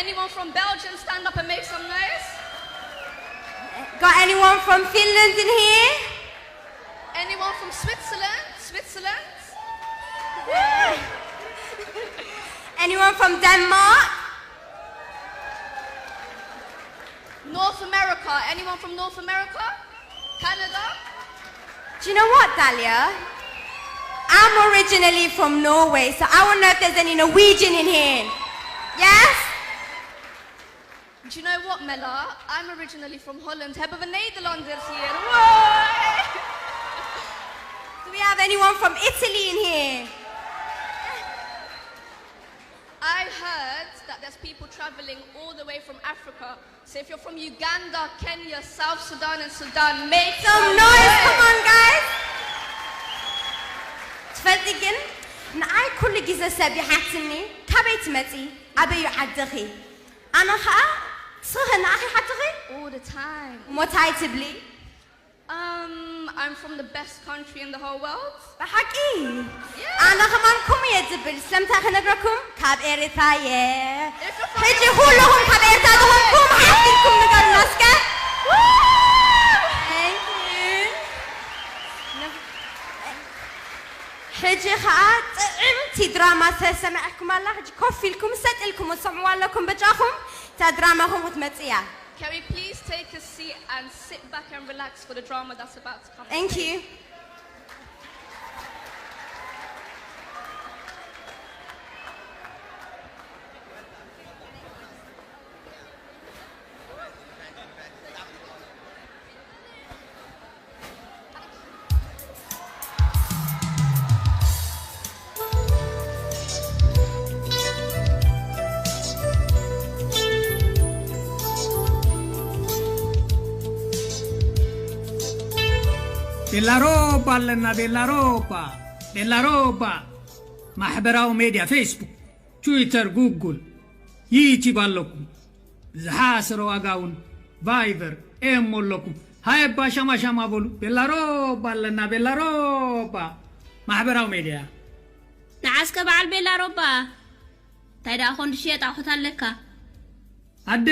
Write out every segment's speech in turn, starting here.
Anyone from Belgium, stand up and make some noise. Got anyone from Finland in here? Anyone from Switzerland? Switzerland? Anyone from Denmark? North America. Anyone from North America? Canada? Do you know what, Dahlia? I'm originally from Norway, so I want to know if there's any Norwegian in here. Yes? Do you know what, Mela? I'm originally from Holland. Hebben we Nederlanders hier? Woi! Do we have anyone from Italy in here? I heard that there's people traveling all the way from Africa. So if you're from Uganda, Kenya, South Sudan, and Sudan, make Some noise, come on, guys. ትፈልጢ ግን ንኣይ ኩሉ ግዜ ሰብ ይሓትኒ፣ ካበይ ትመጺ? ኣበዩ ዓድኺ? ኣነ ኸኣ ንስኺ ንኣኺ ሓትኺ? All the time. እሞ ታይ ትብሊ? Um, I'm from the best country in the whole world. ብሓቂ? ኣነ ከማን ከምኡ እየ ዝብል። ስለምንታይ ክነግረኩም? ካብ ኤርትራ እየ። ሕጂ ኩለኹም ካብ ኤርትራ ዝኾንኩም ሓፍ ኢልኩም ንገሩና እስከ። Thank you. ሕጂ ኸኣ ጥዕምቲ ድራማ ሰሰማዕኩም ኣላ። ሕጂ ኮፍ ኢልኩም ሰጥ ኢልኩም ትሰምዕዋ ኣለኩም በጃኹም። እታ ድራማኹም ክትመጽእ እያ። Can we please take a seat and sit back and relax for the drama that's about to come? Thank you. ቤላሮባ ኣለና፣ ቤላሮባ፣ ቤላሮባ። ማሕበራዊ ሜድያ፣ ፌስቡክ፣ ትዊተር፣ ጉጉል፣ ዩቲዩብ ኣለኩም። ብዝሓሰረ ዋጋ እውን ቫይበር፣ ኤሞ ኣለኩም። ሃየባ ሻማ ሻማ በሉ። ቤላሮባ ኣለና፣ ቤላሮባ። ማሕበራዊ ሜድያ። ንዓስከ በዓል ቤላሮባ፣ እንታይ ደኣ ኮን ዝሽየጥ ኣቑሑት ኣለካ? ኣደ፣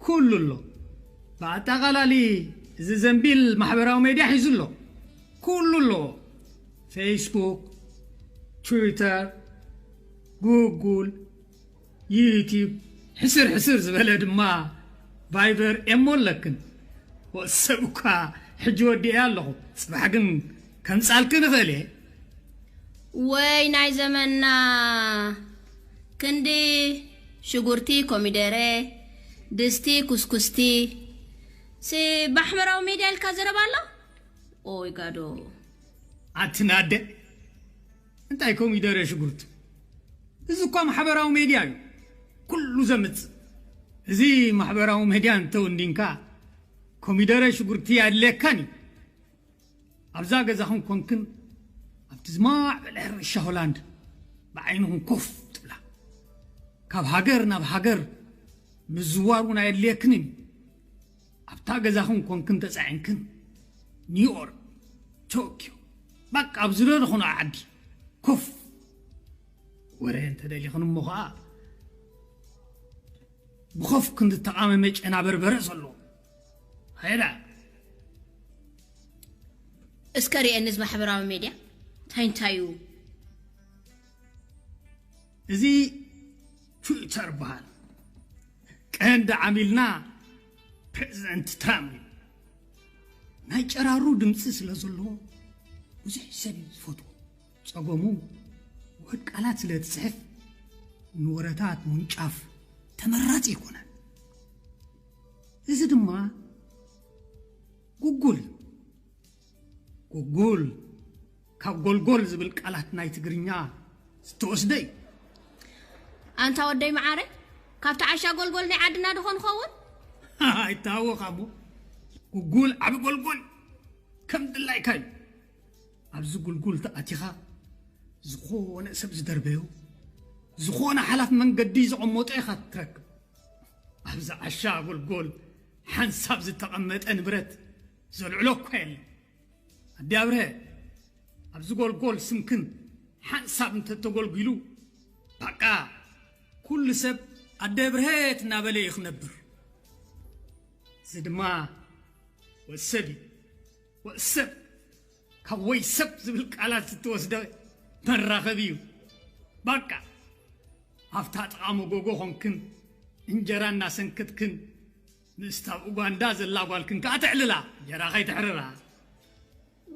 ኩሉ ኣሎ። ብኣጠቓላሊ እዚ ዘንቢል ማሕበራዊ ሜድያ ሒዙ ኣሎ። ኩሉ ኣለዎ። ፌስቡክ፣ ትዊተር፣ ጉጉል፣ ዩቲዩብ፣ ሕስር ሕስር ዝበለ ድማ ቫይበር፣ ኤሞ ኣለክን። ወሰብ እኳ ሕጂ ወዲኤ ኣለኹ። ጽባሕ ግን ከምጻልክን እኽእል እየ። ወይ ናይ ዘመንና ክንዲ ሽጉርቲ ኮሚደረ ድስቲ ኩስኩስቲ ሲ ማሕበራዊ ሜድያ ኢልካ ዘረባ ኣሎ ኦይ ጋዶ ኣትናደ እንታይ ኮሚደረ ሽጉርቲ እዚ እኳ ማሕበራዊ ሜድያ እዩ ኩሉ ዘምጽእ እዚ ማሕበራዊ ሜድያ እንተወንዲንካ ኮሚደረ ሽጉርቲ ኣድልየካን እዩ ኣብዛ ገዛኹም ኮንክን ኣብቲ ዝማዕበለ ሕርሻ ሆላንድ ብዓይንኹም ኮፍ ትብላ። ካብ ሃገር ናብ ሃገር ምዝዋር እውን ኣየድልየክንን እዩ። ኣብታ ገዛኹም ኮንክን ተጻዒንክን ኒውዮርክ፣ ቶኪዮ፣ በቃ ኣብ ዝደለኹንኦ ዓዲ ኮፍ ወረ እንተደሊኽን እሞ ኸዓ ብኾፍ ክንዲ ተቓመመ ጨና በርበረ ዘሎ ሃይዳ እስከ ርኤኒ እዚ ማሕበራዊ ሜድያ እንታይ እንታይ እዩ እዚ ትዊተር በሃል ቀንዲ ዓሚልና ፕሬዚደንት ትራምፕ እዩ ናይ ጨራሩ ድምፂ ስለ ዘለዎ ብዙሕ ሰብ እዩ ዝፈትዎ ፀገሙ ውሑድ ቃላት ስለ ትፅሕፍ ንወረታት ምውንጫፍ ተመራፂ ኣይኮነን እዚ ድማ ጉጉል እዩ ጉጉል ካብ ጎልጎል ዝብል ቃላት ናይ ትግርኛ ዝተወስደ እዩ። ኣንታ ወደይ መዓረ ካብቲ ዓሻ ጎልጎል ናይ ዓድና ድኾን ኸውን? ኣይተሃወኻ እሞ ጉጉል ዓቢ ጎልጎል ከም ድላይካ እዩ። ኣብዚ ጉልጉል ተኣቲኻ ዝኾነ ሰብ ዝደርበዮ ዝኾነ ሓላፍ መንገዲ ዘቐመጦ ኢኻ ትረክብ። ኣብዚ ዓሻ ጎልጎል ሓንሳብ ዝተቐመጠ ንብረት ዘልዕሎ እኳ የለን። ኣዲ ኣብርሀ ኣብዚ ጎልጎል ስምክን ሓንሳብ እንተተጎልጒሉ ባቃ ኩሉ ሰብ ኣደ ብርሄት እናበለ እዩ ክነብር። እዚ ድማ ወሰብ እዩ። ወሰብ ካብ ወይ ሰብ ዝብል ቃላት ዝተወስደ መራኸቢ እዩ። ባቃ ኣብታ ጥቓ መጎጎ ኾንክን እንጀራ እናሰንከትክን ምስታ ኡጋንዳ ዘላ ጓልክን ከኣ ትዕልላ፣ እንጀራ ከይትሕርራ።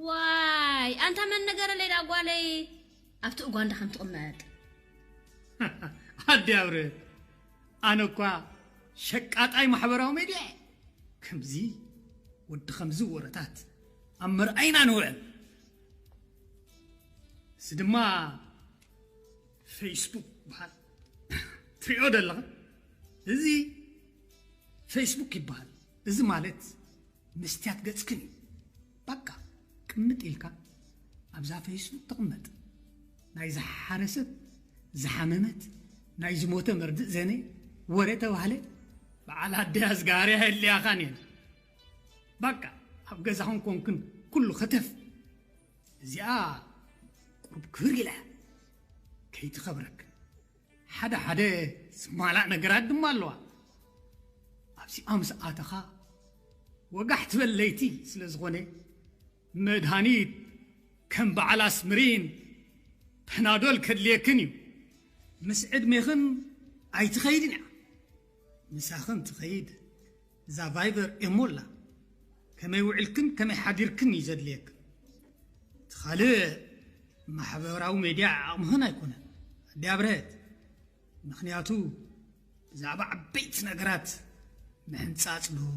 ዋይ ኣንታ መን ነገረለይ ደኣ ጓለይ ኣብቲ ኡጋንዳ ከም ትቕመጥ። ኣዲ ኣብርህ፣ ኣነ እኳ ሸቃጣይ ማሕበራዊ ሜድያ እየ። ከምዚ ወዲ ከምዚ ወረታት ኣብ መርኣይና ንውዕል። እዚ ድማ ፌስቡክ ይበሃል። ትሪኦ ዘለኻ እዚ ፌስቡክ ይበሃል። እዚ ማለት መስትያት ገጽክን እዩ። ባቃ ቅምጥ ኢልካ ኣብዛ ፌስቡክ ትቕመጥ። ናይ ዝሓረሰት ዝሓመመት ናይ ዝሞተ መርድእ ዘነ ወረ ተባህለ በዓል ኣደይ ኣዝጋርያ የድልያኻን እየን። ባቃ ኣብ ገዛኹም ኮንክን ኩሉ ከተፍ። እዚኣ ቁሩብ ክብር ኢላ ከይትኸብረክ። ሓደ ሓደ ዝማላእ ነገራት ድማ ኣለዋ። ኣብዚኣ ምስ ኣተኻ ወጋሕ ትበል ለይቲ ስለ ዝኾነ መድሃኒት ከም በዓል ኣስምሪን ፐናዶል ከድልየክን እዩ። ምስ ዕድሜኽን ኣይትኸይድን እያ። ምሳኽን ትኸይድ እዛ ቫይበር ኤሞ ኣላ። ከመይ ውዕልክን ከመይ ሓዲርክን እዩ ዘድልየክን። እቲ ካልእ ማሕበራዊ ሜድያ ዓቕምኽን ኣይኮነን ኣዲ ኣብርሀት። ምኽንያቱ ብዛዕባ ዓበይቲ ነገራት ምሕንጻጽ ዶብ፣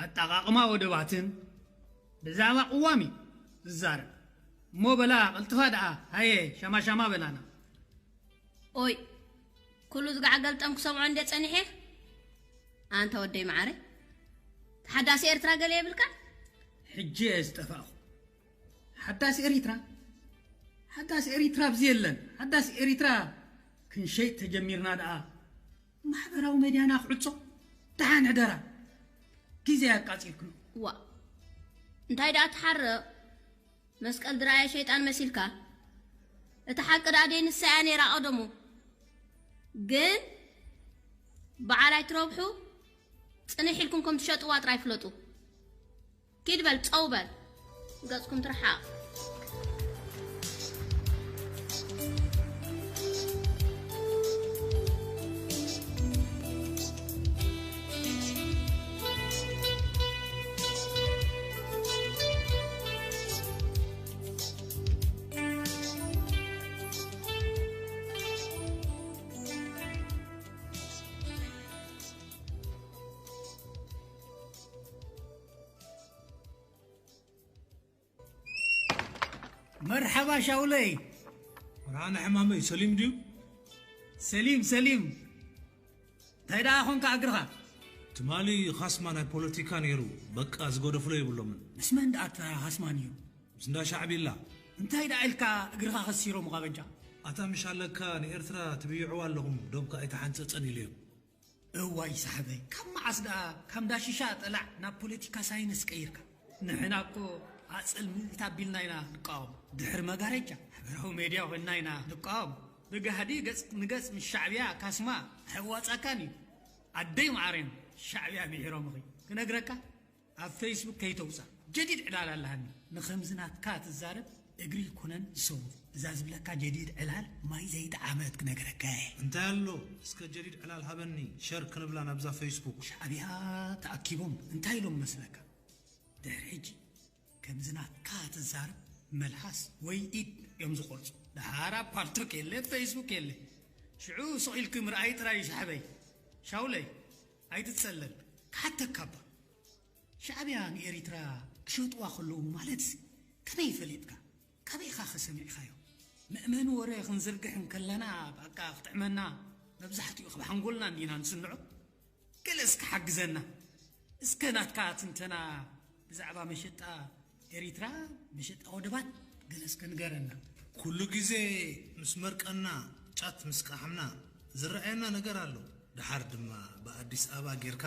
ኣጠቓቕማ ወደባትን ብዛዕባ ቅዋም እዩ ዝዛረብ። እሞ በላ ቀልጥፋ ደኣ ሃየ ሻማሻማ በላና። ኦይ ኩሉ ዝጋዕ ገልጠም ክሰምዖ እንደ ጸኒሐ። ኣንታ ወደይ መዓረይ፣ ሓዳስ ኤርትራ ገለ የብልካ? ሕጂ እየ ዝጠፋእኹ። ሓዳስ ኤሪትራ? ሓዳስ ኤሪትራ ኣብዚ የለን። ሓዳስ ኤሪትራ ክንሸይጥ ተጀሚርና ደኣ ማሕበራዊ ሜድያና ክዕጾ ደሓን ሕደራ። ግዜ ኣቃጺልኩም። ዋ እንታይ ደኣ ትሓርቕ? መስቀል ድራያ ሸይጣን መሲልካ። እቲ ሓቂ ደኣ ደይ ንሳ እያ ነይራ ቀደሙ። ግን በዓል ኣይትረብሑ፣ ጽንሕ ኢልኩም ከም ትሸጥዋ ጥራይ ፍለጡ። ኪድ በል ጸው በል፣ ገጽኩም ትርሓቕ። መርሓባ ሻውለይ። ራነ ሕማመይ ሰሊም ድዩ? ሰሊም ሰሊም፣ እንታይ ደኣ ኾንካ እግርኻ? ትማሊ ኻስማ ናይ ፖለቲካ ነይሩ፣ በቃ ዝገደፍሎ የብሎምን። ምስ መን ደኣ እታ ኻስማ ነይሩ? ምስ እንዳ ሻዕቢላ። እንታይ ደኣ ኢልካ እግርኻ ከሲሮምኻ በጃ? ኣታ ምሽ ኣለካ ንኤርትራ ትብይዕዋ ኣለኹም፣ ዶብካ ኣይተሓንጸጸን ኢለዮም። እዋይ ሳሕበይ፣ ካብ መዓስ ደኣ ካብ ዳሽሻ ጠላዕ ናብ ፖለቲካ ሳይንስ ቀይርካ? ንሕና እኮ ኣጸል ምእት ኣቢልና ኢና ንቃወም። ድሕሪ መጋረጃ ማሕበራዊ ሜድያ ኮይንና ኢና ንቃወም። ብጋህዲ ገጽ ንገጽ ምስ ሻዕብያ ካስማ ኣየዋጻካን እዩ። ኣደይ መዓረን ሻዕብያ ምሒሮምኺ ክነግረካ። ኣብ ፌስቡክ ከይተውጻ ጀዲድ ዕላል ኣለሃኒ። ንኸምዚ ናትካ ትዛረብ እግሪ ይኮነን ዝሰውር። እዛ ዝብለካ ጀዲድ ዕላል ማይ ዘይጠዓመት ክነግረካ እየ። እንታይ ኣሎ እስከ ጀዲድ ዕላል ሃበኒ ሸር ክንብላ ናብዛ ፌስቡክ። ሻዕብያ ተኣኪቦም እንታይ ኢሎም መስለካ? ድሕሪ ሕጂ ከምዚ ናትካ ትዛረብ መልሓስ ወይ ኢድ እዮም ዝቆርጹ። ደሓር ኣብ ፓልቶክ የለ ፌስቡክ የለ። ሽዑ ስቕ ኢልኪ ምርኣይ ጥራይ እዩ ሻሕበይ። ሻውለይ ኣይትጸለል ክሓተካ እባ። ሻዕብያ ንኤሪትራ ክሸጥዋ ከለዉ ማለትሲ ከመይ ፈሊጥካ? ካበይኻ ከ ሰሚዕካዮ? መእመኒ ወረ ክንዝርግሕ እንከለና ብኣካ ክጥዕመና መብዛሕትኡ ካብ ሓንጎልና እንዲና ንስንዖ። ገለ እስከ ሓግዘና እስከ ናትካ ትንተና ብዛዕባ መሸጣ ኤሪትራ መሸጣ ወደባት ገለ እስከ ንገረና። ኩሉ ግዜ ምስ መርቀና ጫት ምስ ቃሕምና ዝረኣየና ነገር ኣሎ። ደሓር ድማ ብኣዲስ ኣበባ ጌርካ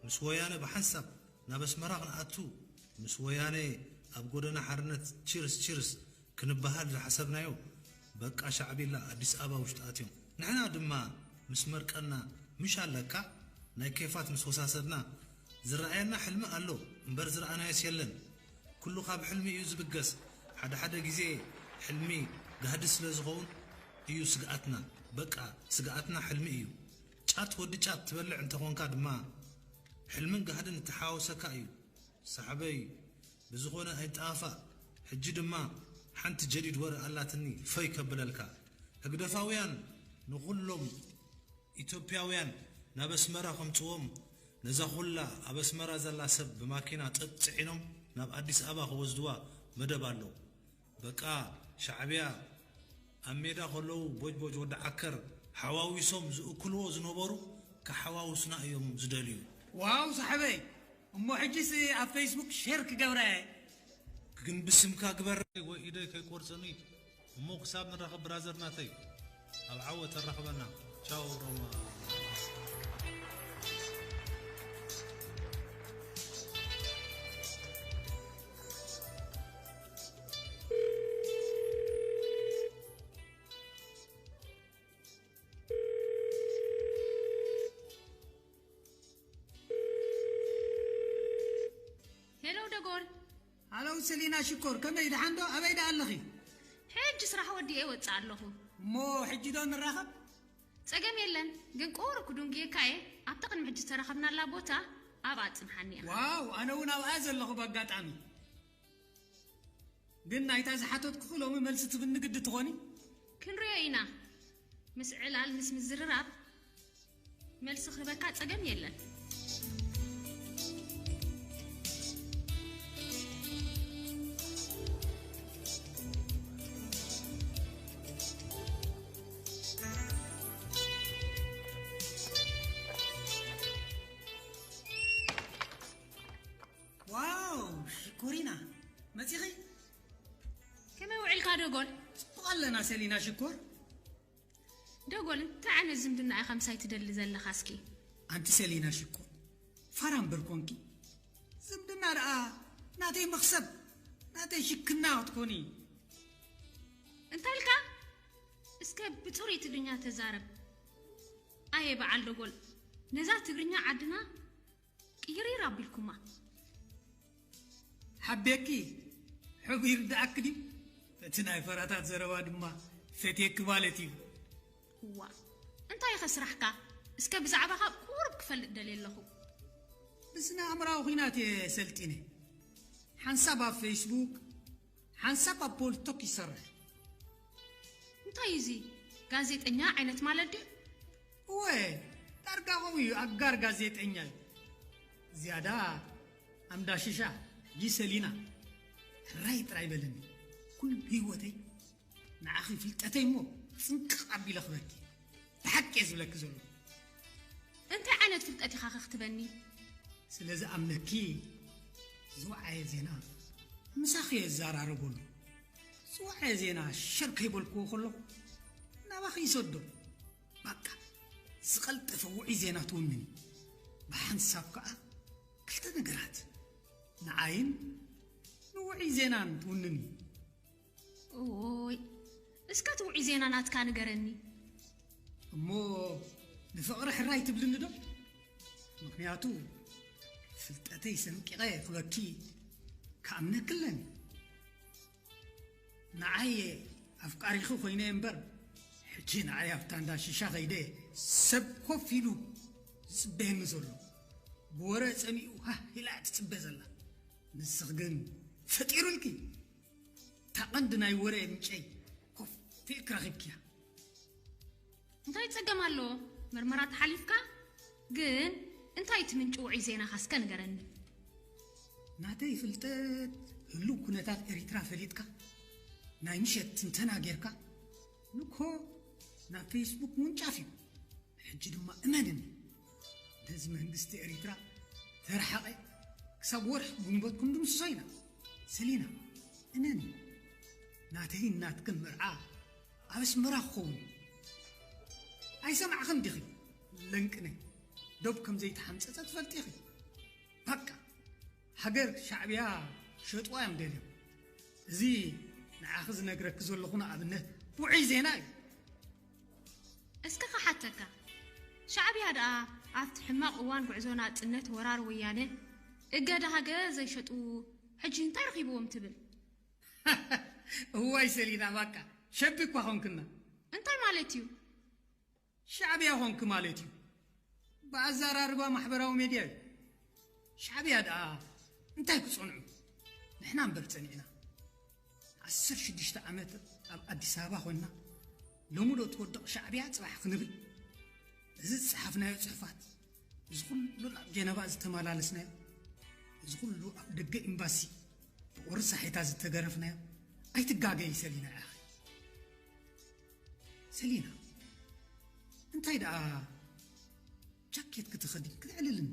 ምስ ወያነ ብሓንሳብ ናብ ኣስመራ ክንኣቱ ምስ ወያነ ኣብ ጎደና ሓርነት ቺርስ ቺርስ ክንበሃል ዝሓሰብናዮ በቃ ሻዕቢላ ኣዲስ ኣበባ ውሽጢ ኣትዮም። ንሕና ድማ ምስ መርቀና፣ ምሽ ኣለካ፣ ናይ ኬፋት ምስ ወሳሰብና፣ ዝረኣየና ሕልሚ ኣሎ እምበር ዝረኣናዮስ የለን። ኩሉ ካብ ሕልሚ እዩ ዝብገስ። ሓደ ሓደ ግዜ ሕልሚ ጋህዲ ስለ ዝኸውን እዩ ስግኣትና። በቃ፣ ስግኣትና ሕልሚ እዩ። ጫት ወዲ ጫት ትበልዕ እንተኾንካ ድማ፣ ሕልምን ጋህድን እተሓዋወሰካ እዩ። ሳሕበይ፣ ብዝኾነ ኣይጠፋእ። ሕጂ ድማ ሓንቲ ጀዲድ ወረ ኣላትኒ ፈይ ከብለልካ። ህግደፋውያን ንኹሎም ኢትዮጵያውያን ናብ ኣስመራ ከምጽዎም፣ ነዛ ኩላ ኣብ ኣስመራ ዘላ ሰብ ብማኪና ጸጥ ጽዒኖም ናብ ኣዲስ ኣበባ ክወስድዋ መደብ ኣሎ። በቃ፣ ሻዕብያ ኣብ ሜዳ ከለዉ ቦጅቦጅ ወዲ ዓከር ሓዋዊሶም ዝእክልዎ ዝነበሩ ክሓዋውሱና እዮም ዝደልዩ። ዋው ሳሕበይ፣ እሞ ሕጂስ ኣብ ፌስቡክ ሼር ክገብረ እየ። ግን ብስምካ ግበረይ ወይ ኢደይ ከይቆርጽኒ። እሞ ክሳብ ንራኸብ ብራዘር ናተይ፣ ኣብ ዓወት ተራኽበና። ቻው ሮማ። ሄሎ ደጎል። ሃለው ሰሊና ሽኮር፣ ከመይ ደሓን ዶ? ኣበይ ደኣ ኣለኺ? ሕጂ ስራሕ ወዲኤ ወፅእ ኣለኹ። እሞ ሕጂ ዶ ንራኸብ? ፀገም የለን፣ ግን ቁሩብ ክዱንግየካ እየ። ኣብታ ቅድሚ ሕጂ ዝተራኸብናላ ቦታ ኣብኣ ፅንሓኒ ኢኻ። ዋው፣ ኣነ እውን ኣብኣ ዘለኹ ብኣጋጣሚ። ግን ናይታ ዝሓተትኩኺ ሎሚ መልሲ ትብኒ ግዲ ትኾኒ? ክንሪኦ ኢና። ምስ ዕላል ምስ ምዝርራብ መልሲ ክህበካ ጸገም የለን። ዋው ሽኮሪና መጺኺ? ከመይ ውዒልካ ደጎል? ጽቡቕ ኣለና ሰሊና ሽኮር። ደጎል እንታይ ዓይነት ዝምድና ኢኻ ምሳይ ትደሊ ዘለኻ እስኪ? ኣንቲ ሰሊና ሽኮር ፋራ እምበር ኮንኪ ዝምድና ደኣ ናተይ መኽሰብ ናተይ ሽክና ክትኮኒ። እንታይ ኢልካ? እስከ ብጽሩይ ትግርኛ ተዛረብ። ኣየ በዓል ደጎል ነዛ ትግርኛ ዓድና ቅይርይር ኣቢልኩማ። ሓቤኪ ሕቡ ይርድኣኪ ድዩ? እቲ ናይ ፈራታት ዘረባ ድማ ፈትየኪ ማለት እዩ። እዋ እንታይ ኢኸ ስራሕካ? እስከ ብዛዕባኻ ቁሩብ ክፈልጥ ደልየ ኣለኹ። ብስነ ኣእምራዊ ኹናት እየ ሰልጢነ። ሓንሳብ ኣብ ፌስቡክ ሓንሳብ ኣብ ፖልቶክ ይሰርሕ። እንታይ እዚ ጋዜጠኛ ዓይነት ማለት ድዩ? እወ ዳርጋ ከምኡ እዩ ኣጋር ጋዜጠኛ እዩ። ዝያዳ ኣምዳሽሻ ጊሰሊና ሕራይ ጥራይ በለኒ። ኩሉ ህይወተይ ንዓኺ ፍልጠተይ እሞ ጽንቅቕ ኣቢለ ክበኪ። ብሓቂ እየ ዝብለኪ ዘለኹ። እንታይ ዓይነት ፍልጠት ኢኻ ከ ክትበኒ? ስለ ዝኣምነኪ ዝወዓየ ዜና ምሳኺ እየ ዝዘራረበሉ። ዝወዓየ ዜና ሸር ከይበልክዎ ከለኹ ናባኺ ይሰዶ። ባቃ ዝቐልጠፈ ውዑይ ዜና ትውንኒ። ብሓንሳብ ከኣ ክልተ ነገራት ንዓይን ንውዑይ ዜናን ትውንኒ። እዎይ እስከ እቲ ውዑይ ዜና ናትካ ንገረኒ። እሞ ንፍቕሪ ሕራይ ትብልኒ ዶ? ምኽንያቱ ፍልጠተይ ሰንቂቐ ክበኪ ክኣምነክለን። ንዓየ ኣፍቃሪኺ ኮይነ እምበር ሕጂ ንዓይ ኣብታ እንዳ ሽሻ ከይደ ሰብ ኮፍ ኢሉ ዝፅበየኒ ዘሎ ብወረ ፀሚኡ ሃህ ኢላ ትፅበ ዘላ። ንስኺ ግን ፈጢሩልኪ። እታ ቀንዲ ናይ ወረ ምንጨይ ኮፍ ኢልኪ ረኺብክያ። እንታይ ጸገም ኣለዎ? መርመራ ተሓሊፍካ ግን እንታይ እቲ ምንጪ ውዑይ ዜናኻ እስከ ንገረኒ። ናተይ ፍልጠት ህሉው ኩነታት ኤሪትራ ፈሊጥካ ናይ ምሸት ትንተና ጌርካ ንኮ ናብ ፌስቡክ ምውንጫፍ እዩ። ሕጂ ድማ እመንኒ ነዚ መንግስቲ ኤሪትራ ተረሓቐ ክሳብ ወርሒ ግንቦት ክንድምስሶ ኢና። ሰሊና እመኒ ናተይን ናትክን መርዓ ኣብ ኣስመራ ክኸውን እዩ። ኣይሰማዕኽን ዲኺ ለንቅነ ዶብ ከም ዘይተሓንጸጸ ትፈልጢ ኢኺ። ባቃ ሃገር ሻዕብያ ክሸጥዋ እዮም ደልዮም። እዚ ንዓኺ ዝነግረኪ ዘለኹ ንኣብነት ውዑይ ዜና እዩ። እስከ ክሓተካ፣ ሻዕብያ ደኣ ኣብቲ ሕማቕ እዋን ጉዕዞ ናጽነት ወራር ወያነ እገዳ ሃገር ዘይሸጡ ሕጂ እንታይ ረኺብዎም ትብል? እዋይ ሰሊና፣ ባቃ ሸቢ እኳ ኾንክና። እንታይ ማለት እዩ? ሻዕብያ ኾንክ ማለት እዩ። ብኣዘራርባ ማሕበራዊ ሜድያ እዩ። ሻዕብያ ደኣ እንታይ ክጸንዑ? ንሕና እምበር ጸኒዕና። ዓሰርተ ሽዱሽተ ዓመት ኣብ ኣዲስ ኣበባ ኮይና፣ ሎሚ ዶ ትወድቕ ሻዕብያ ጽባሕ ክንብል፣ እዚ ዝጸሓፍናዮ ጽሑፋት፣ እዚ ኩሉ ናብ ጀነቫ ዝተመላለስናዮ፣ እዚ ኩሉ ኣብ ደገ ኤምባሲ ብቁሪ ሳሒታ ዝተገረፍናዮ፣ ኣይትጋገይ ሰሊና ኢኺ። ሰሊና፣ እንታይ ደኣ ጃኬት ክትኸዲ ክትዕልልኒ?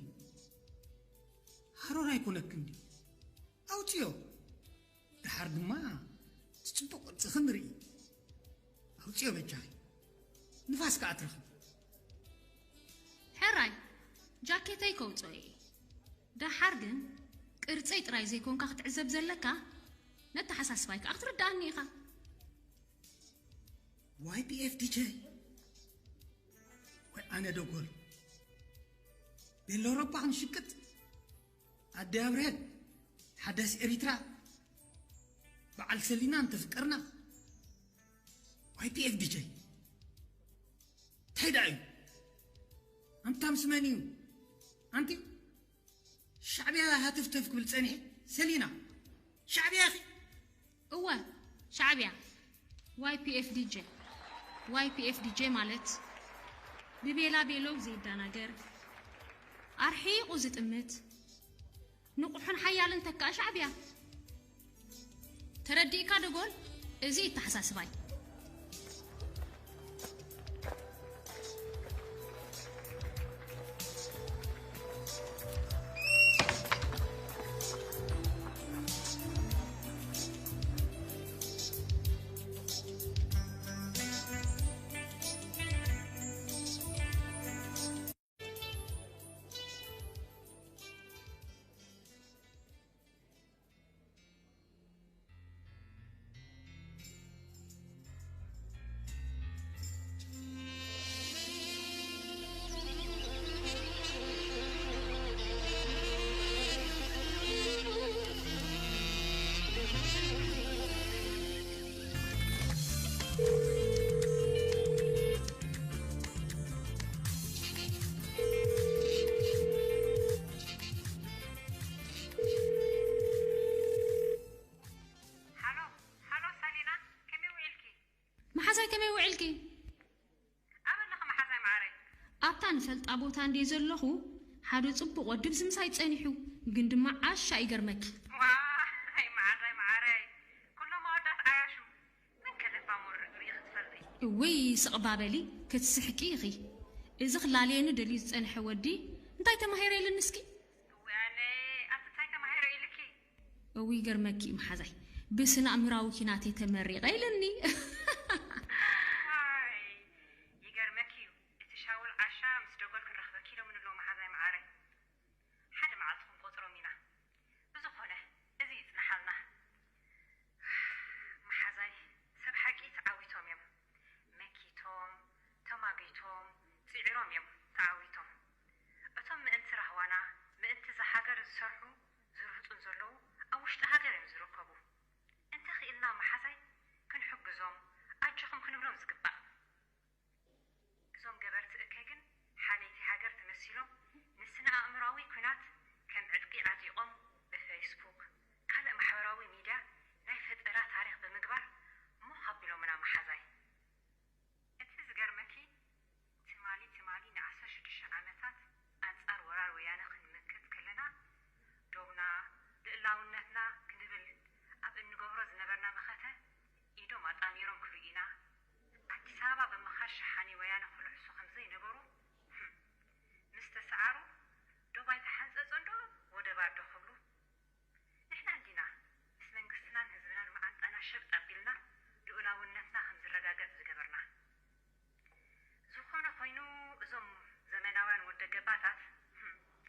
ሃሮር ኣይኮነክን ድዩ? ኣውፅዮ። ደሓር ድማ እቲ ፅቡቕ ቅርፅኺ ንርኢ። ኣውፅዮ በጃኺ። ንፋስ ከኣ ትረኽቢ። ሕራይ፣ ጃኬተይ ከውፅኦ እየ። ደሓር ግን ቅርፀይ ጥራይ ዘይኮንካ ክትዕዘብ ዘለካ፣ ነተሓሳስባይ ከኣ ክትርድኣኒ ኢኻ። ዋይ ፒ ኤፍ ዲ ጀ ወይ ኣነ ደጎል ቤሎ ረባ ክንሽቅጥ ኣደ ኣብርሄል ሓዳስ ኤሪትራ በዓል ሰሊና እንተፍቀርና ዋይ ፒ ኤፍ ዲ ጀ እንታይ ደኣ እዩ ኣንታ ምስ መን እዩ ኣንቲ ሻዕብያ ሃትፍተፍ ክብል ጸኒሐ ሰሊና ሻዕብያ ኢኺ እወ ሻዕብያ ዋይ ፒ ኤፍ ዲ ጀ ዋይ ፒ ኤፍ ዲ ጀ ማለት ብቤላ ቤሎ ዘይደናገር ኣርሒቑ ዝጥምት ንቑሕን ሓያልን ተካእ ሻዕብያ ተረዲእካ ደጎል እዚ ይተሓሳስባይ ንፈልጣ ቦታ እንድየ ዘለኹ ሓደ ጽቡቕ ወዲ ብዚ ምሳይ ጸኒሑ ግን ድማ ዓሻ ይገርመኪ። ዋይ መዓዛይ መዓረይ ኩሎም ኣወዳት ዓያሹ መን ከለፋ ሞርዕ ርእኺ ትፈልጢ። እውይ ስቕ ባበሊ ክትስሕቂ ኢኺ። እዚ ክላለየኒ ደልዩ ዝጸንሐ ወዲ እንታይ ተማሂረ ኢልኒ እስኪ። እውይ ኣነ ኣቲ እንታይ ተማሂረ ኢልኪ። እውይ ይገርመኪ እዩ መሓዛይ ብስነ ኣእምራዊ ኪናት እየ ተመሪቐ ኢልኒ። ዋይ ይገርመኪ እዩ። እቲ ሻውል ዓሻ ምስ ደጎል ክንረኽበኪ ኢሎም ንብሎ መሓዛይ መዓረይ ሓደ መዓልቲ ክንቆፅሮም ኢና ብዝኾነ እዚ ይፅንሓልና መሓዛይ ሰብ ሓቂ ተዓዊቶም እዮም መኪቶም ተማጊቶም ፅዒሮም እዮም ተዓዊቶም እቶም ምእንቲ ራህዋና ምእንቲ እዛ ሃገር ዝሰርሑ ዝርህፁን ዘለዉ ኣብ ውሽጢ ሃገር እዮም ዝርከቡ እንተኽኢልና መሓዛይ ክንሕግዞም ኣጆኹም ክንብሎም ዝግባእ እዞም ገበርቲ እከይ ግን ሓለይቲ ሃገር ተመሲሎም ንስነ ኣእምራዊ ኲናት ከም ዕጥቂ ዓጢቖም ብፈይስቡክ ካልእ ማሕበራዊ ሚድያ ናይ ፈጠራ ታሪኽ ብምግባር ሞኽ ኣቢሎምና መሓዛይ። እቲ ዝገርመኪ ትማሊ ትማሊ ንዓሰርተ ሽዱሽተ ዓመታት ኣንጻር ወራር ወያነ ክንመክት ከለና ዶብና ልእላውነትና ክንብል ኣብ እንገብሮ ዝነበርና መኸተ ኢዶም ኣጣሚሮም ክርእዩና ኣዲስ ኣበባ ብምኻድ ሸሓኒ ወያነ ክልሕሱ ከምዘይነበሩ ምስ ተሰዓሩ ዶብ ኣይተሓንጸጸን ዶ ወደብ ኣሎ ክብሉ ንሕና እንዲና ምስ መንግስትናን ህዝብናን መዓንጣና ሸብጥ ኣቢልና ልኡላውነትና ከምዝረጋገጽ ዝገበርና። ዝኾነ ኮይኑ እዞም ዘመናውያን ወደገባታት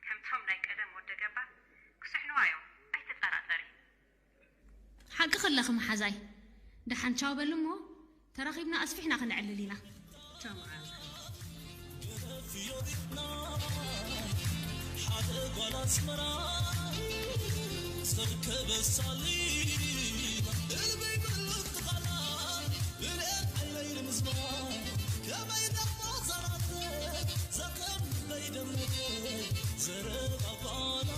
ከምቶም ናይ ቀደም ወደገባ ክስሕንዋ እዮም ኣይትጠራጠሪ። ሓቂ ከለኺ መሓዛይ ደሓን ቻው በሊ እሞ ተራኺብና ኣስፊሕና ክነዕልል ኢና። ቻው መዓዛ። ሓደ ጓል ኣስመራ ሰብ ከበሳሊ እልበይ በልት ቓላ ብልኤት ዓይነይ ንምዝባ ከመይ ደሞ ዘራተ ዘተምበይ ደመተ ዘረባ ጓላ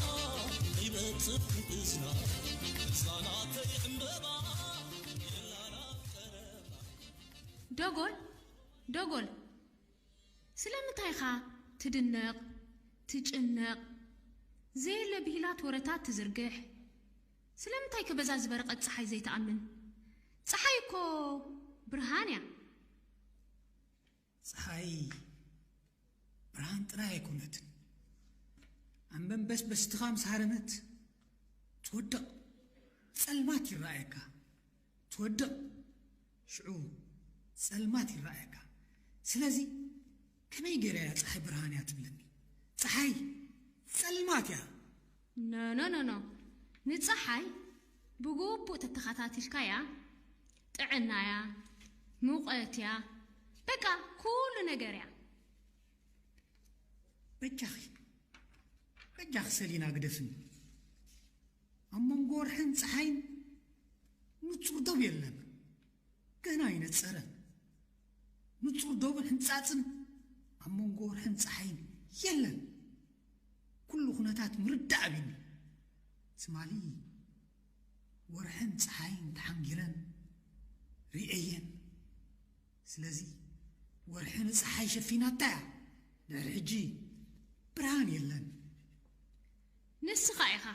ይበጽእ እዝና እዝናናተይ ዕምበባ የላና ቀረባ። ደጎል ደጎል ስለምንታይ ኢኻ ትድነቕ ትጭነቕ? ዘየለ ብሂላት ወረታት ትዝርግሕ? ስለምንታይ ከ በዛ ዝበረቐት ጸሓይ ዘይትኣምን? ጸሓይ እኮ ብርሃን እያ። ጸሓይ ብርሃን ጥራይ ኣይኮነትን። ኣብ መንበስበስትኻ ምስ ሃረመት ትወድቕ፣ ጸልማት ይረኣየካ። ትወድቕ፣ ሽዑ ጸልማት ይረኣየካ። ስለዚ ከመይ ገይራ እያ ጸሓይ ብርሃን እያ ትብለኒ? ጸሓይ ጸልማት እያ። ኖ ኖ ኖ ኖ ንፀሓይ ብግቡእ ተተኸታቲልካያ ጥዕናያ ሙቐትያ በቃ ኩሉ ነገርያ። በጃኺ በጃኺ ሰሊና ግደፍኒ። ኣብ መንጎ ወርሕን ፀሓይን ንፁር ዶብ የለን። ገና ኣይነፀረን። ንፁር ዶብን ሕንፃፅን ኣብ መንጎ ወርሕን ፀሓይን የለን። ኩሉ ኩነታት ምርዳእ ኣቢኒ። ትማሊ ወርሕን ፀሓይን ተሓንጊረን ርእየየን። ስለዚ ወርሒ ንፀሓይ ሸፊናታ እያ። ድሕሪ ሕጂ ብርሃን የለን። ንስኻ ኢኻ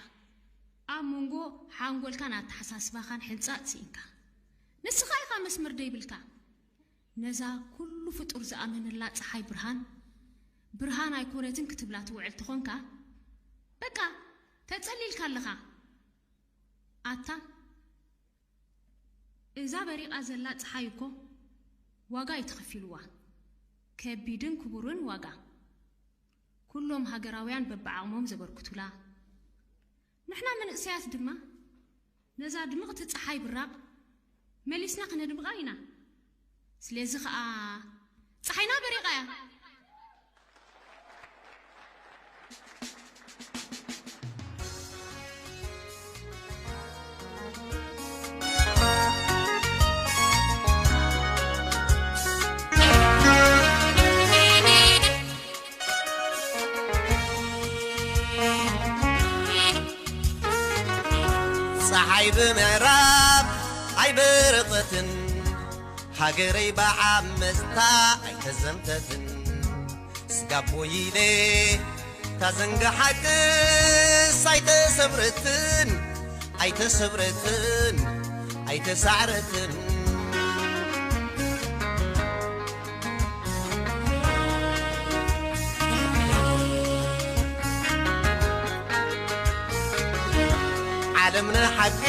ኣብ መንጎ ሓንጎልካን ኣተሓሳስባኻን ሕንፃፅ ስኢንካ። ንስኻ ኢኻ መስመር ደይብልካ። ነዛ ኩሉ ፍጡር ዝኣመነላ ፀሓይ ብርሃን ብርሃን ኣይኮነትን ክትብላ ትውዕል ተኾንካ በቃ ተፀሊልካ ኣለኻ። ኣታ እዛ በሪቓ ዘላ ፀሓይ እኮ ዋጋ እዩ ተኸፊልዋ። ከቢድን ክቡርን ዋጋ። ኩሎም ሃገራውያን በብዓቕሞም ዘበርክቱላ። ንሕና መንእሰያት ድማ ነዛ ድምቕቲ ፀሓይ ብራቕ መሊስና ክነድምቓ ኢና። ስለዚ ኸኣ ፀሓይና በሪቓ እያ። ፀሓይ ብምዕራብ ኣይበረቐትን፣ ሃገረይ ብዓመፅታ ኣይተዘምተትን። ስጋቦ ኢለ እታ ዘንጊ ሓቅስ ኣይተሰብረትን፣ ኣይተሰብረትን፣ ኣይተሳዕረትን። ዓለም ንሓቂ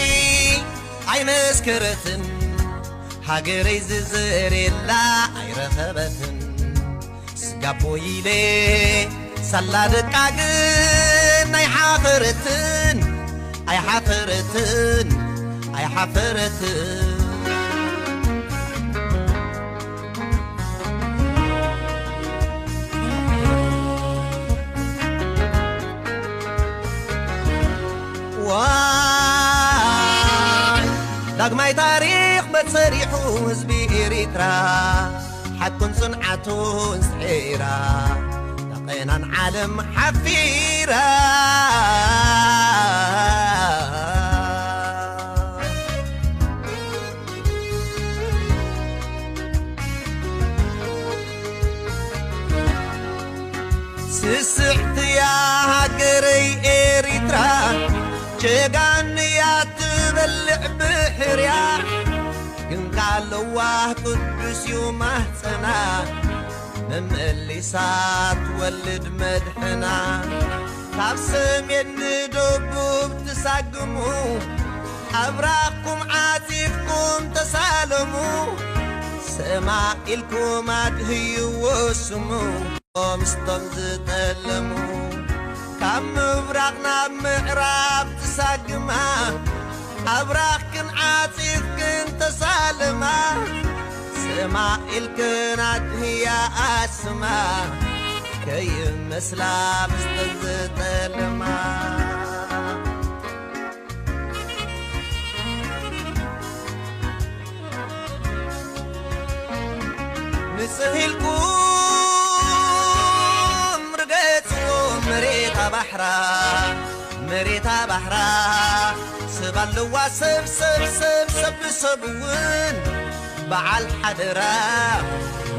ኣይመስከረትን፣ ሃገረይ ዝዘሬላ ኣይረኸበትን። ስጋቦ ኢለ ሳላ ደቃ ግን ኣይሓፈረትን፣ ኣይሓፈረትን፣ ኣይሓፈረትን። ዋይ ዳግማይ ታሪኽ በሰሪሑ ህዝቢ ኤሪትራ ሓቁን ጽንዓቱን ስዒራ ናቐናን ዓለም ሓፊራ። ስስዕቲ እያ ሃገረይ ኤሪትራ ጀጋኑ እያ ትበልዕ ብሕርያ። ግን ካለዋ ቅዱስ እዩ ማህፀና መመሊሳ ትወልድ መድሕና። ካብ ሰሜን ንደቡብ ትሳግሙ ኣብራኽኩም ዓፂፍኩም ተሳለሙ። ሰማኢልኩም ኣድህይዎ ስሙ ምስቶም ዝጠለሙ። ካብ ምብራቕ ናብ ምዕራብ ትሳግማ ኣብራኽክን ዓፂፍክን ተሳለማ። ሰማኢልክን ኣድህያ ኣስማ ከይመስላ ምስ ተዝጠልማ። ንጽህ ኢልኩም ርገጽዎ መሬታ ባሕራ፣ መሬታ ባሕራ። ሰብ ኣለዋ ሰብ፣ ሰብ፣ ሰብ፣ ሰብ ብሰብ እውን በዓል ሓደራ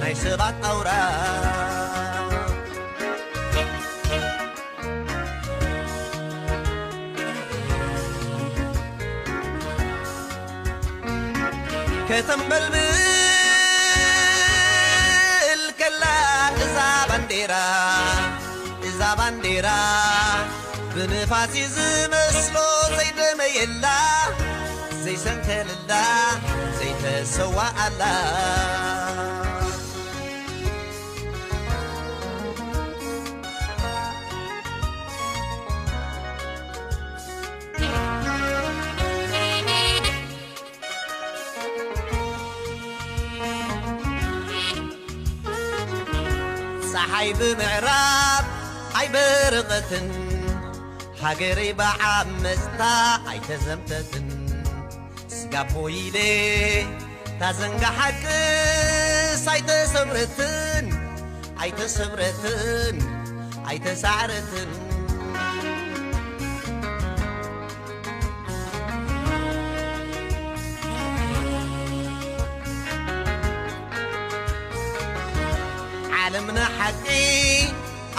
ናይ ሰባት ኣውራ። ከተንበልብል ከላ እዛ ባንዴራ፣ እዛ ባንዴራ ብንፋስ እዩ ዝመስሎ። ዘይደመየላ፣ ዘይሰንከለላ፣ ዘይተሰዋኣላ። ጸሓይ ብምዕራብ ኣይበረቐትን፣ ሃገረይ ብዓመጽታ ኣይተዘምተትን። ስጋቦ ኢለ ታዘንጋ ሓቅስ ኣይተሰብረትን፣ ኣይተሰብረትን፣ ኣይተሳዕረትን። ዓለምና ሓቂ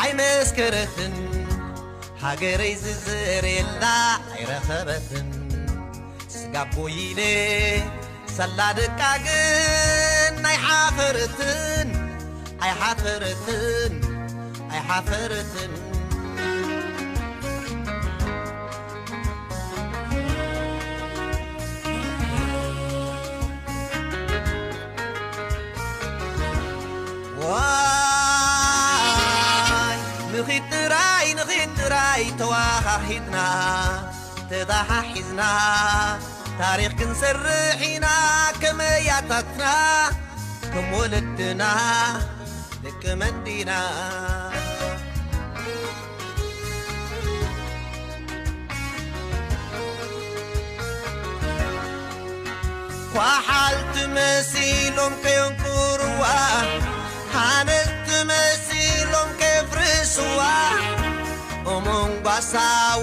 ኣይመስከረትን፣ ሃገረይ ዝዝር የላ ኣይረኸበትን። ስጋቦ ኢለ ሳላ ደቃ ግን ኣይሓፈረትን፣ ኣይሓፈረትን፣ ኣይሓፈረትን። ዋይ ንኺድ ጥራይ፣ ንኺድ ጥራይ ተዋሃሂድና፣ ተተሓሒዝና፣ ታሪኽ ክንሰርሕ ኢና ከመያታትና፣ ከም ወለድና ደቂ መን ዲና። ኳሓልቲ መሲሎም ከየንቁርዋ፣ ሃነፅቲ መሲሎም ከየፍርስዋ፣ እሙን ጓሳ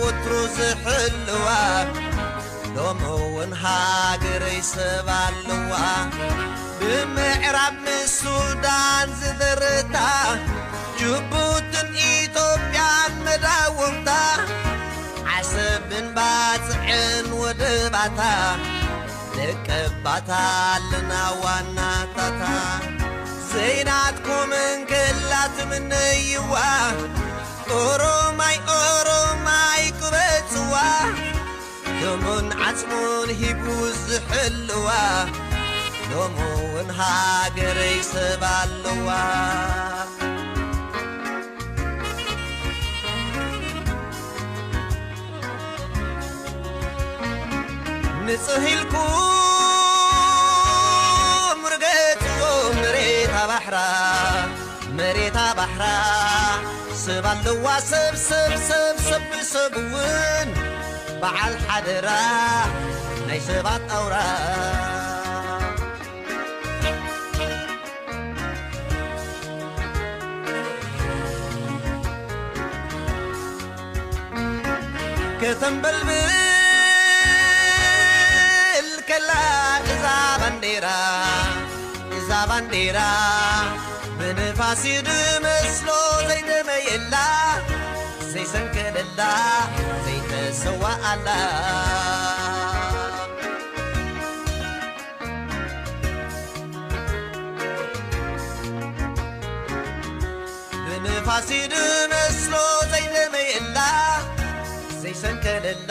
ወትሩ ዝሕልዋ፣ ሎሚ እውን ሃገረይ ሰብ ኣለዋ። ብምዕራብ ምስ ሱዳን ዝደረታ፣ ጅቡትን ኢትዮጵያን መዳውብታ፣ ዓሰብን ባጽዕን ወደባታ፣ ደቀባታ ኣለና ዋናታታ። ዘይናትኩም እንከላ ትምነይዋ፣ ኦሮማይ ኦሮማይ ቅበጽዋ፣ ደሙን ዓጽሙን ሂቡ ዝሕልዋ፣ ሎሚ እውን ሃገረይ ሰብ ኣለዋ። ንጽህ ኢልኩም ርገጽዎ መሬታ ባሕራ፣ መሬታ ባሕራ። ሰብ ኣለዋ ሰብ፣ ሰብ፣ ሰብ፣ ሰብ ብሰብ እውን በዓል ሓደራ ናይ ሰባት ኣውራ። ከተንበልብል ከላ እዛ ባንዴራ፣ እዛ ባንዴራ ብንፋስ ይድመስሎ ዘይደመየላ፣ ዘይሰንከለላ፣ ዘይተሰዋኣላ። ብንፋስ ይድመስሎ ዘይደመየላ፣ ዘይሰንከለላ፣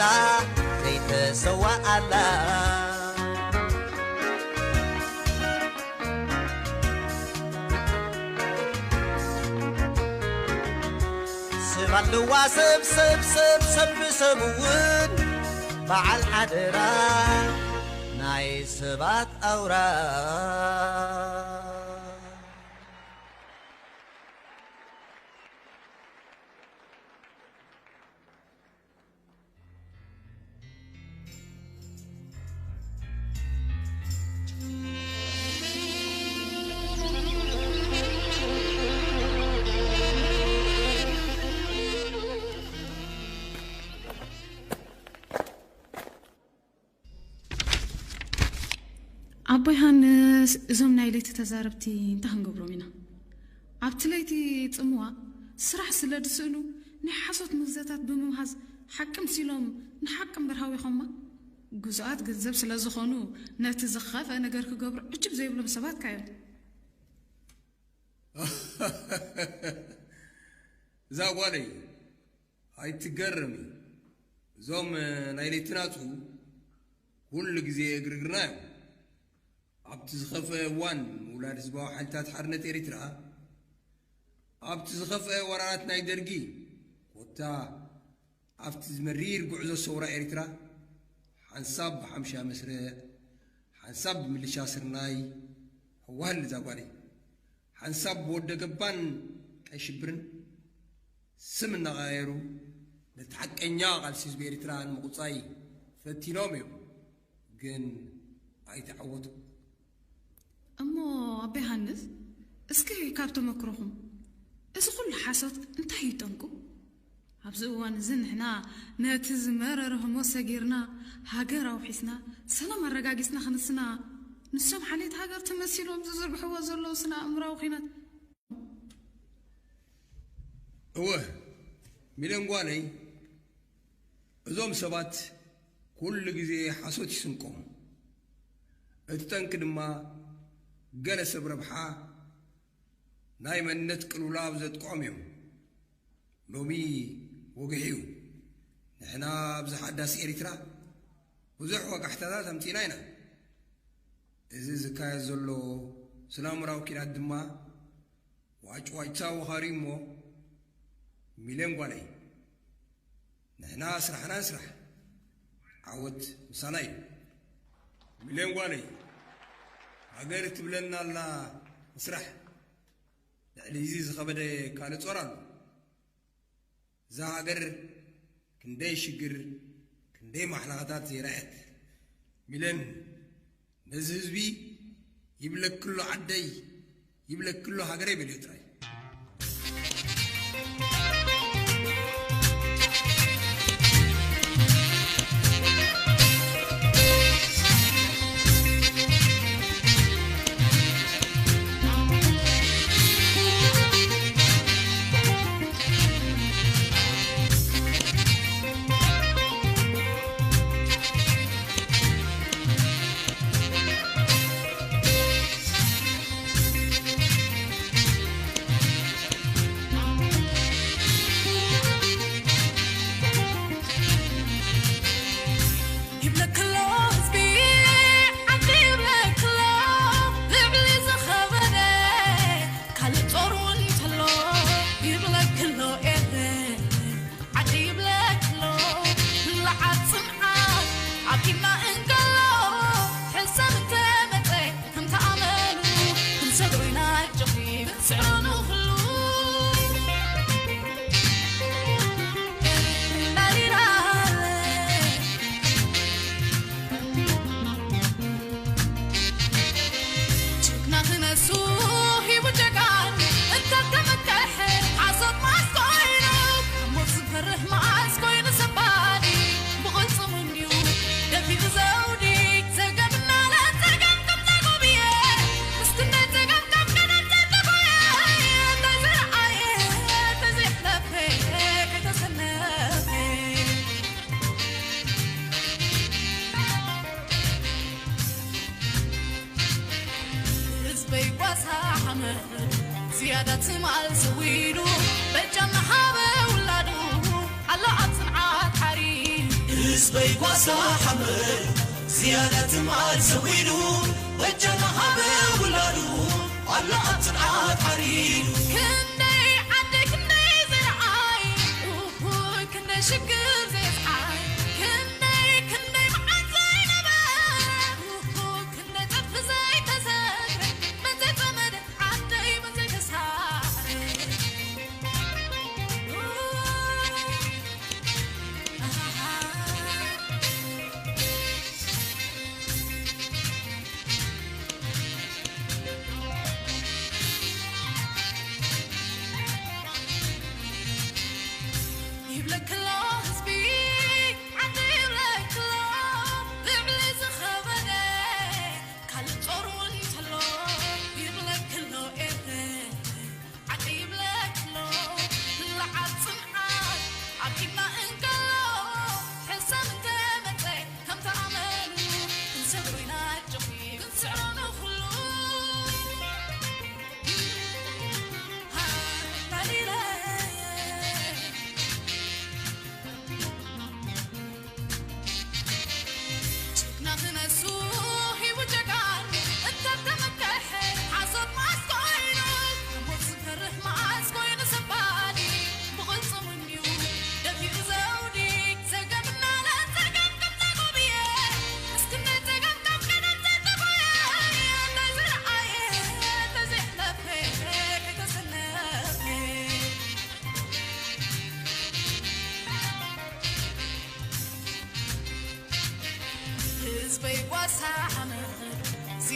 ዘይተሰዋኣላ። ሰብ ኣለዋ ሰብ፣ ሰብ፣ ሰብ፣ ሰብ ብሰብ እውን በዓል ሓደራ ናይ ሰባት ኣውራ። ኣቦ ዮሃንስ፣ እዞም ናይ ለይቲ ተዛረብቲ እንታይ ክንገብሮም ኢና? ኣብቲ ለይቲ ጽምዋ ስራሕ ስለ ዝስእኑ፣ ናይ ሓሶት ምግዘታት ብምምሃዝ ሓቂ ምሲሎም ንሓቂ እምበር ሃዊኾማ። ግዙኣት ገንዘብ ስለ ዝኾኑ፣ ነቲ ዝኸፍአ ነገር ክገብሩ ዕጅብ ዘይብሎም ሰባት ካዮም። እዛ ጓለይ ኣይትገረሚ። እዞም ናይ ለይቲ ናጹ ኩሉ ግዜ እግርግርና እዮም። ኣብቲ ዝኸፍአ እዋን ምውላድ ህዝባዊ ሓይልታት ሓርነት ኤሪትራ፣ ኣብቲ ዝኸፍአ ወራራት ናይ ደርጊ፣ ኮታ ኣብቲ ዝመሪር ጉዕዞ ሰውራ ኤሪትራ፣ ሓንሳብ ብሓምሻ መስርዕ፣ ሓንሳብ ብምልሻ ስርናይ፣ ኣዋህል እዛ ጓለይ፣ ሓንሳብ ብወደ ገባን ቀይ ሽብርን ስም እናቐያየሩ ነቲ ሓቀኛ ቃልሲ ህዝቢ ኤሪትራ ንምቁጻይ ፈቲኖም እዮም፣ ግን ኣይተዓወቱ። እሞ ኣቦ ዮሃንስ፣ እስኪ ካብ ተመክሮኹም፣ እዚ ኩሉ ሓሶት እንታይ እዩ ጠንቁ? ኣብዚ እዋን እዚ ንሕና ነቲ ዝመረረ ህሞት ሰጊርና፣ ሃገር ኣውሒስና፣ ሰላም ኣረጋጊጽና ክንስና፣ ንሶም ሓልየት ሃገር ተመሲሎም ዝዝርግሕዎ ዘለዉ ስነ ኣእምራዊ ኲናት። እወ፣ ሚለን ጓለይ፣ እዞም ሰባት ኩሉ ግዜ ሓሶት እዩ ስንቆም። እቲ ጠንቂ ድማ ገለ ሰብ ረብሓ ናይ መንነት ቅልውላው ዘጥቅዖም እዮም። ሎሚ ወግሒ እዩ። ንሕና ኣብዚ ሓዳስ ኤሪትራ ብዙሕ ወጋሕታታት ኣምጺእና ኢና። እዚ ዝካየድ ዘሎ ስነ ኣእምራዊ ኲናት ድማ ዋጭዋጭታ ወኻሪ እሞ፣ ሚልዮን ጓለይ፣ ንሕና ስራሕና ንስራሕ፣ ዓወት ምሳና እዩ። ሚልዮን ጓለይ፣ ሃገር ትብለና ኣላ፣ ንስራሕ። ልዕሊ እዚ ዝኸበደ ካልእ ጾር ኣሎ። እዛ ሃገር ክንደይ ሽግር፣ ክንደይ ማሕለኻታት ዘይረኣየት። ሚለን ነዚ ህዝቢ ይብለክሎ ዓደይ፣ ይብለክሎ ሃገረይ በልዮ ጥራይ።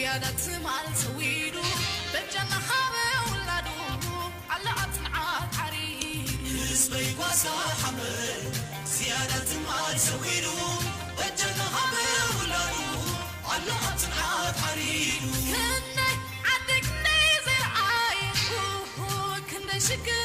ዝያዳ ትማል ሰዊዱ በጃና ሃበ ውላዱ ኣሎ ኣብ ጽንዓት ዓሪዱ ህዝበይ ጓሳ ሓመድ ዝያዳ ትማል ሰዊዱ በጃና ሃበ ውላዱ ኣሎ ኣብ ጽንዓት ዓሪዱ ክንደይ ዓዲ ክንደይ ዘይረኣየ ክንደይ ሽግር